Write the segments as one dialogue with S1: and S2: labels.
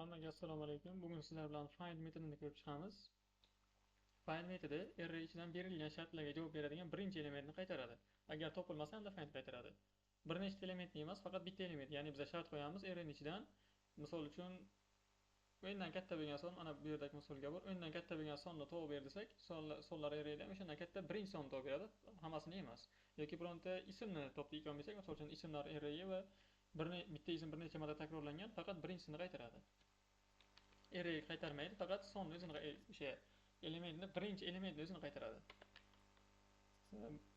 S1: Hammaga assalomu alaykum. Bugun sizlar bilan find metodini ko'rib chiqamiz. Find metodi array ichidan berilgan shartlarga javob beradigan birinchi elementni qaytaradi. Agar topilmasa, unda find qaytaradi. Bir nechta elementni emas, faqat bitta element. Ya'ni biz shart qo'yamiz array ichidan. Misol uchun o'ndan katta bo'lgan son, mana bu yerdagi misolga bor. O'ndan katta bo'lgan sonni topib ber desak, sonlar arrayda o'shandan katta birinchi sonni topib beradi, hammasini emas. Yoki bironta ismni topdik ekan desak, misol uchun ismlar arrayi va bitta ism bir necha marta takrorlangan, faqat birinchisini qaytaradi. Array qaytarmaydi, faqat sonni o'zini o'sha elementni, birinchi elementni o'zini qaytaradi.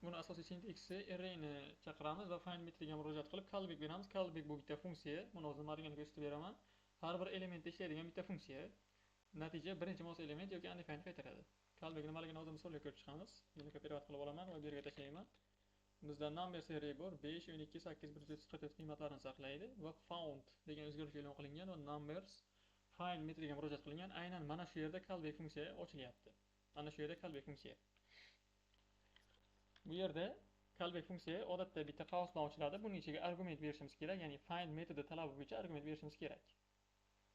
S1: Buni asosiy sintaksi arrayni chaqiramiz va find metodiga murojaat qilib callback beramiz. Callback bu bitta funksiya. Buni hozir nimaligini ko'rsatib beraman. Har bir elementda ishlaydigan bitta funksiya. Natija birinchi mos element yoki undefined qaytaradi. Callback nimaligini hozir misolga ko'rib chiqamiz. Buni kopirovat qilib olaman va bu yerga tashlayman. Bizda numbers array bor, 5, 12, 8, 144 qiymatlarini saqlaydi va found degan o'zgarish e'lon qilingan va numbers find metodiga murojaat qilingan. Aynan mana shu yerda callback funksiya ochilyapti. Ana shu yerda callback funksiya. Bu yerda callback funksiya odatda bitta qavs bilan ochiladi. Buning ichiga argument berishimiz kerak, ya'ni find metodi talabi bo'yicha argument berishimiz kerak.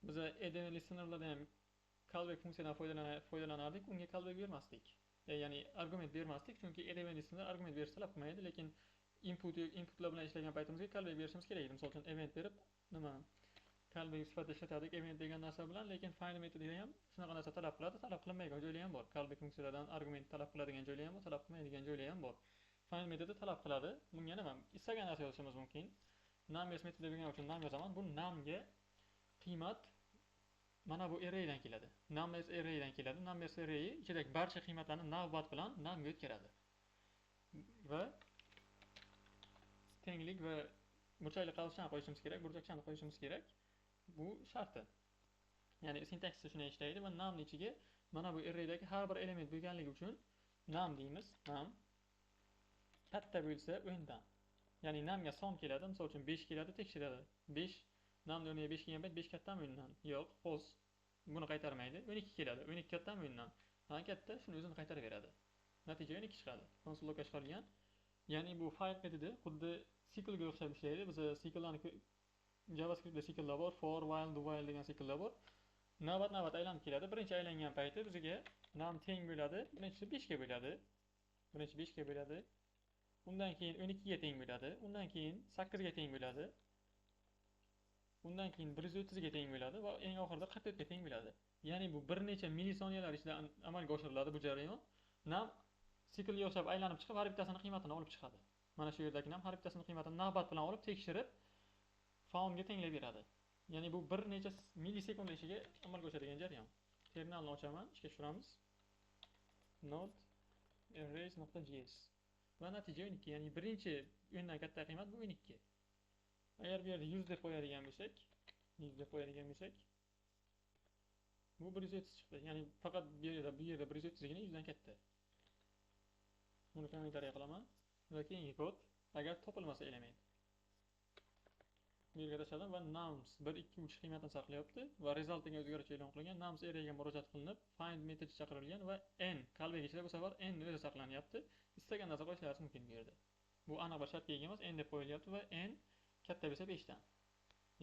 S1: Biz add listenerlarda ham callback funksiyadan foydalanardik, unga callback bermasdik. Ya'ni argument bermasdik, chunki add listener argument berish talab qilmaydi, lekin inputlar bilan ishlagan paytimizga callback berishimiz kerak edi. Misol uchun event berib, nima callback sifatida ishlatardik event degan narsa bilan, lekin find metodida ham shunaqa narsa talab qiladi, talab qilinmaydigan joylar ham bor. Callback funksiyalardan argument talab qiladigan joylar ham bor, talab qilmaydigan joylar ham bor. Find metodi talab qiladi. Bunga nima? Istagan narsa yozishimiz mumkin. Numbers metodi degan uchun num yozaman. Bu numga qiymat mana bu arraydan keladi. Numbers arraydan keladi. Numbers arrayi ichidagi barcha qiymatlarni navbat bilan numga o'tkazadi. Va tenglik va burchakli qavsni qo'yishimiz kerak, burchakchani qo'yishimiz kerak. Bu sharti. Ya'ni sintaksisi shunday ishlaydi va num ichiga mana bu arraydagi har bir element bo'lganligi uchun num deymiz. Num katta bo'lsa 10dan. Ya'ni numga son keladi, misol uchun 5 keladi, tekshiradi. 5 numni o'rniga 5 kelgan payt 5 kattami 10dan? Yo'q, false. Buni qaytarmaydi. 12 keladi. 12 kattami 10dan? Ha, katta, shuni o'zini qaytarib beradi. Natija 12 chiqadi. Console logga chiqarilgan. Ya'ni bu find metodi xuddi cycle'ga o'xshab ishlaydi. Biz cycle'larni JavaScriptda cycle'lar bor, for, while, do while degan cycle'lar bor. Navbat-navbat aylanib keladi. Birinchi aylangan payti bizga num teng bo'ladi. Birinchisi 5 ga bo'ladi. Birinchi 5 ga bo'ladi. Undan keyin 12 ga teng bo'ladi. Undan keyin 8 ga teng bo'ladi. Undan keyin 130 ga teng bo'ladi va eng oxirida 44 ga teng bo'ladi. Ya'ni bu bir necha millisoniyalar ichida amalga oshiriladi bu jarayon. Num siklga o'xshab aylanib chiqib, har bittasini qiymatini olib chiqadi. Mana shu yerdagi num har bittasini qiymatini navbat bilan olib tekshirib, foundga tenglab beradi. Ya'ni bu bir necha millisekund ichiga amalga oshadigan jarayon. Terminalni ochaman, ishga tushiramiz. Node arrays.js va natija 12, ya'ni birinchi o'ndan katta qiymat bu 12. Agar bu yerda 100 deb qo'yadigan bo'lsak, 100 deb qo'yadigan bo'lsak, bu 130 chiqdi. Ya'ni faqat bu yerda 130 gina 100 dan katta. Buni kommentariya qilaman va keyingi kod agar topilmasa element. Bu yerga tashladim va nums 1 2 3 qiymatini saqlayapti va result degan o'zgarish e'lon qilingan. Nums arrayga murojaat qilinib, find metodi chaqirilgan va n callback ichida bu safar n o'zi saqlanyapti. Istagan narsa qo'yishlaringiz mumkin bu yerda. Bu aniq bir shartga ega emas, n deb qo'yilyapti va n katta bo'lsa 5 dan.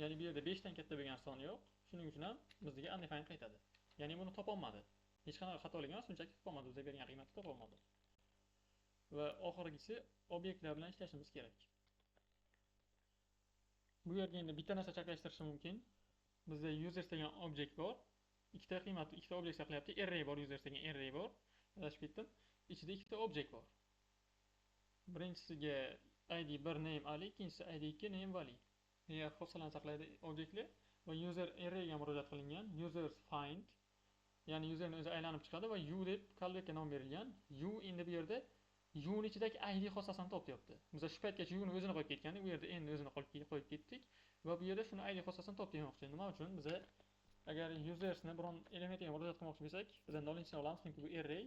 S1: Ya'ni bu yerda 5 dan katta bo'lgan son yo'q. Shuning uchun ham bizga undefined qaytadi. Ya'ni buni topolmadi. Hech qanaqa xatolik emas, shunchaki topolmadi, bizga bergan qiymatni topolmadi. Va oxirgisi obyektlar bilan ishlashimiz kerak. Bu yerga endi bitta narsa chaklashtirishi mumkin. Bizda users degan objekt bor. Ikkita qiymat, ikkita objekt saqlayapti. Array bor, users degan array bor. Adashib ketdim. Ichida ikkita objekt bor. Birinchisiga id 1 name Ali, ikkinchisi id 2 name Vali. Degan xossalarni saqlaydi objektlar va user arrayga murojaat qilingan. Users find, ya'ni userni o'zi aylanib chiqadi va u deb callbackka nom berilgan. U endi bu yerda u ni ichidagi id xossasini topyapti. Biz shu paytgacha u ni o'zini qo'yib ketgandik, bu yerda n ni o'zini qo'yib ketdik va bu yerda shuni id xossasini top demoqchi. Nima uchun? Biz agar usersni biron elementiga murojaat qilmoqchi bo'lsak, biz nollinchisini olamiz, chunki bu array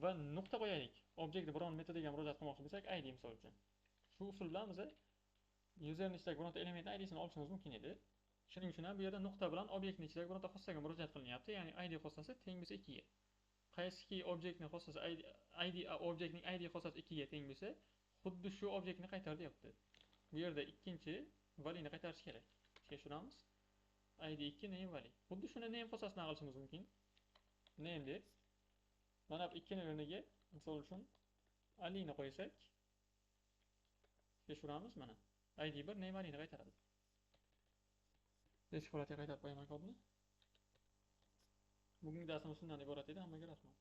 S1: va nuqta qo'yaylik. Objektni biron metodiga murojaat qilmoqchi bo'lsak, id misol uchun. Shu usul bilan biz userni ichidagi bironta elementni idsini olishimiz mumkin edi. Shuning uchun ham bu yerda nuqta bilan obyektni ichidagi bironta xossaga murojaat qilinyapti, ya'ni id xossasi teng bo'lsa 2 ga. Qaysiki obyektning xossasi id obyektning id xossasi 2 ga teng bo'lsa, xuddi shu obyektni qaytar deyapti. Bu yerda ikkinchi valini qaytarish kerak. Ishga tushiramiz. ID 2, name Vali. Xuddi shuni name funksiyasidan qilishimiz mumkin. Name deb mana bu 2 ni o'rniga misol uchun Alini qo'ysak, tekshiramiz mana. ID 1, name Alini qaytaradi. Eski holatga qaytarib qo'yaman kodni. Bugungi darsimiz shundan iborat edi. Hammaga rahmat.